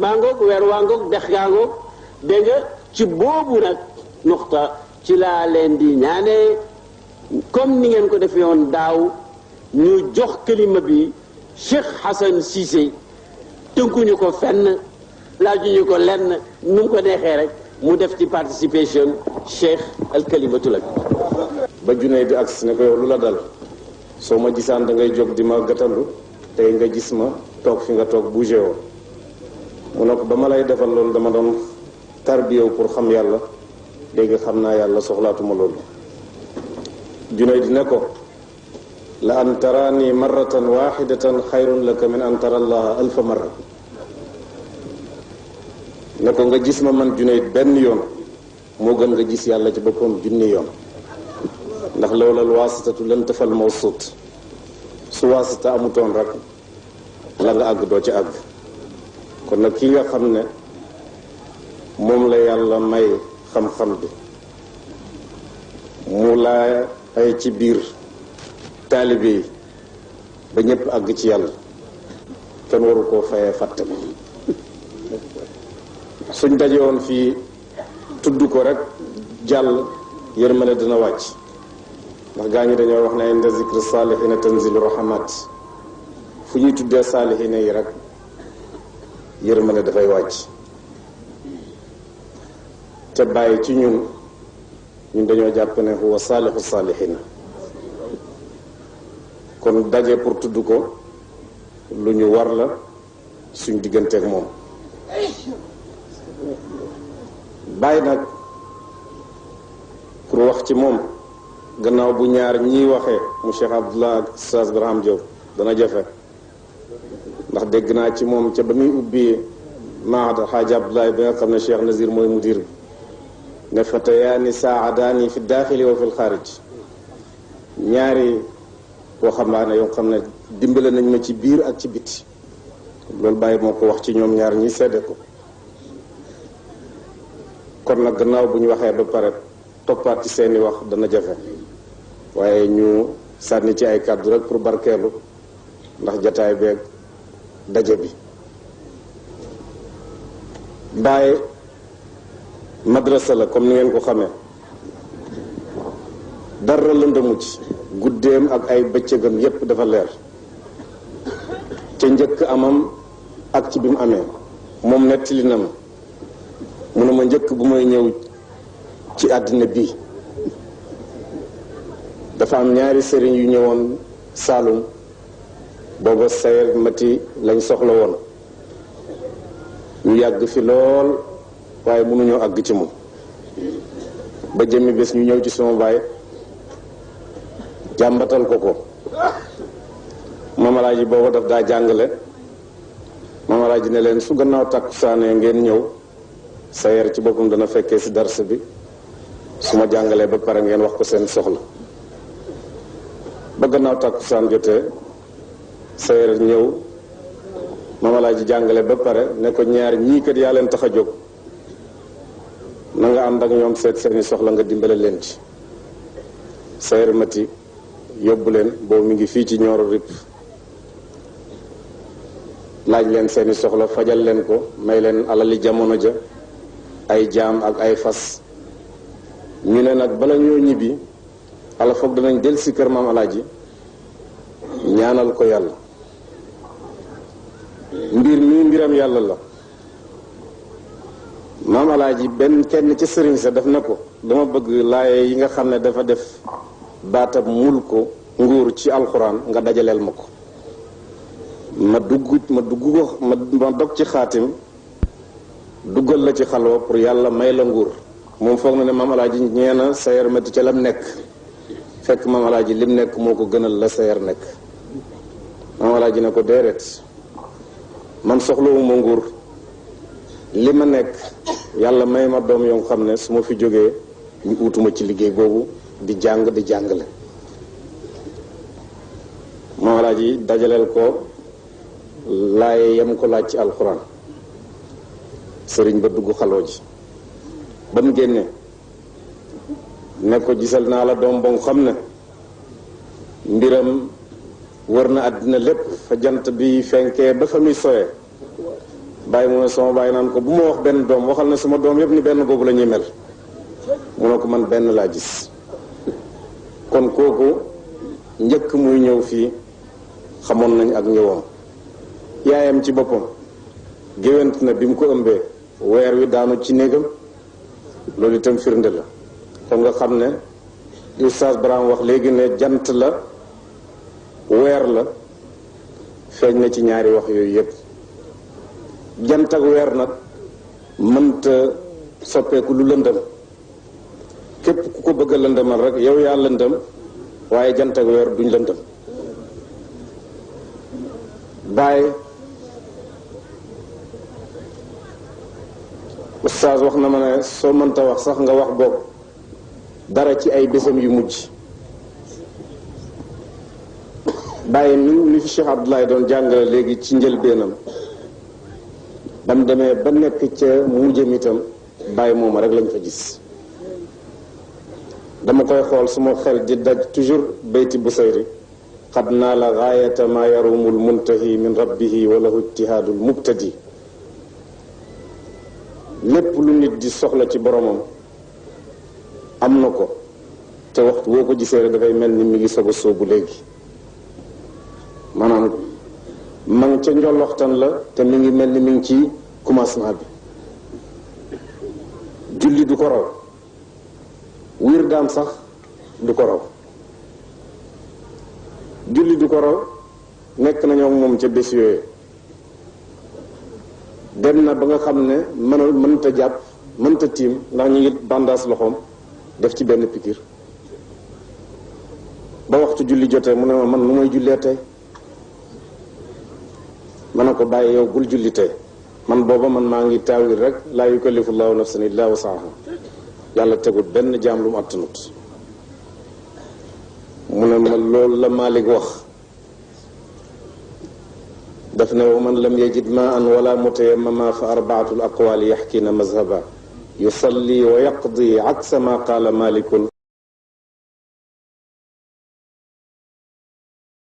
maa ngoog weer waa ngoog dex gaa ngoog dégg nga ci boobu nag nuxta ci laa leen di ñaanee comme ni ngeen ko defee woon daaw ñu jox kalima bi Cheikh Hassan Cissé tënkuñu ko fenn laajuñu ko lenn nu mu ko neexee rek mu def ci participation Cheikh al kalimatu lak ba junne di agsi ne ko yow lu la dal soo ma gisaan da ngay jóg di ma gàttandu tey nga gis ma toog fi nga toog bougé woo mu ne ko ba ma lay defal loolu dama doon tarbiyewu pour xam yàlla léegi xam naa yàlla soxlaatuma loolu junne di ne ko la an taraani marratan waxidatan xayrun laka min an tara allaha alfa marra ne ko nga gis ma man Junayd benn yoon moo gën nga gis yàlla ci boppam junni yoon ndax lawlal waasitatu lan tafal mawsuut su waasita amutoon rek la nga àgg doo ci àgg kon nag ki nga xam ne moom la yàlla may xam-xam bi mu laa ay ci biir taalibe yi ba ñëpp àgg ci yàlla kenn waru koo fayee fàtte ko suñ daje woon fii tudd ko rek jàll yërmande dina wàcc ndax gaa ñi dañoo wax ne inda zikri saalihina tanzilu rahmat fu ñuy tuddee saalihina yi rek yërmande dafay wàcc te bàyyi ci ñun dañoo jàpp ne huwa saalihu saalihina kon daje pour tudd ko lu ñu war la suñ digganteeg moom bàyyi nag pour wax ci moom gannaaw bu ñaar ñiy waxee mu Cheikh Abdullah ak Oustaz Barham Diop dana jafe ndax dégg naa ci moom ca ba muy ubbi Mahad Xaaji Abdoulaye bi nga xam ne Cheikh Nazir mooy mudir bi ne fatayaani saadaani fi daaxili wa fi lxaarij ñaari waxambaane yoo xam ne dimbale nañ ma ci biir ak ci biti loolu bàyyi moo ko wax ci ñoom ñaar ñi sedde ko kon nag gannaaw bu ñu waxee ba pare toppaat ci seeni wax dana jafe waaye ñu sànni ci ay kàddu rek pour barkeelu ndax jataay beeg daje bi Baay madrasa la comme ni ngeen ko xamee dara lëndëmu ci guddeem ak ay bëccëgam yépp dafa leer ca njëkk amam ak ci bi mu amee moom nettali na ma mu ne ma njëkk bu may ñëw ci àddina bi dafa am ñaari sëriñ yu ñëwoon Saalum booba Sayer Mati lañ soxla woon ñu yàgg fi lool waaye mënuñoo àgg ci moom ba jëmmi bés ñu ñëw ci sama baay jàmbatal ko mamalaaji booba daf daa jàngale mamalaaji ne leen su gannaaw takkusaanee ngeen ñëw Sayer ci boppam dana fekkee ci dars bi su ma jàngalee ba pare ngeen wax ko seen soxla ba gannaaw takkusaan jotee Sayer ñëw mamalaaji jàngale ba pare ne ko ñaar ñii kat yaa leen tax a jóg na nga ànd ak ñoom seet seeni soxla nga dimbale leen ci Sayer Mati yóbbu leen boobu mi ngi fii ci Nioro Rip laaj leen seeni soxla fajal leen ko may leen alali jamono ja ay jaam ak ay fas ñu ne nag bala ñoo ñibbi ala foog danañ del si kër maam alaaji ñaanal ko yàlla mbir mi mbiram yàlla la maam alaaji benn kenn ci sëriñ sa daf na ko dama bëgg laaye yi nga xam ne dafa def baatab mul ko nguur ci alxuraan nga dajaleel ma ko ma dog ci xaatim duggal la ci xalwa pour yàlla may la nguur moom foog na ne maam alaaji ñeena Sayer Mati ca lam nekk fekk maam alaaji lim nekk moo ko gënal la Sayer nekk maam alaaji ne ko déedéet man soxlawuma nguur li ma nekk yàlla may ma doom yoo xam ne su ma fi jógee ñu utuma ci liggéey boobu di jàng di jàngale maam alaaji dajaleel ko laaye yam ko laaj ci alxuraan sëriñ ba dugg xaloo ji ba mu génne ne ko gisal naa la doom ba nga xam ne mbiram wër na àddina lépp fa jant bi fenkee ba fa muy soyee bàyyi mu ne sama bàyyi naan ko bu ma wax benn doom waxal ne sama doom yëpp ni benn boobu la ñuy mel mu ne ko man benn laa gis. kon kooku njëkk muy ñëw fii xamoon nañ ak ñëwam. yaayam ci boppam géwént na bi mu ko ëmbee weer wi daanu ci néegam loolu itam firnde la. kon nga xam ne Oustaz Braham wax léegi ne jant la weer la feeñ na ci ñaari wax yooyu yépp. jant ak weer nag mënta soppeeku lu lëndëm képp ku ko bëgg a lëndëmal rek yow yaa lëndëm waaye jant ak weer duñ lëndëm. Baay Oustaz wax na ma ne soo mënta wax sax nga wax boobu dara ci ay bésam yu mujj. Baay ni fi Cheikh Abdoulaye doon jàngale léegi ci njëlbeenam ba mu demee ba nekk ca mujjam itam Baay mooma rek lañ fa gis. dama koy xool suma xel di daj toujours bayti Busayri xad naa la gaayata ma yarumul muntahi min rabbihi wa lahu ijtihaadul mubtadi. lépp lu nit di soxla ci boromam am na ko te waxtu boo ko gisee rek dafay mel ni mi ngi soog a soobu léegi. maanaam ma ngi ca njolloxtan la te mi ngi mel ni mi ngi ci commencement bi. julli du ko raw wiir daam sax du ko raw. julli du ko raw nekk nañoo moom ca bés yooyu dem na ba nga xam ne mënta jàpp mënta tiim ndax ñu ngi bandaas loxoom def ci benn pikir ba waxtu julli jotee mu ne ma man nu may jullee tey ma ne ko bàyyi yow bul julli tey man booba man maa ngi taawil rek laa yukallifu llahu nafsan illa wasaaha yàlla tegul benn jaam lu mu attanut. mu ne ma loolu la Malik wax daf ne wa man lam yajid ma an wala mutayammama fa arbaatul aqwaali yaxkiina mazhaba yusalli wa yaqdi aksa ma qaala malikun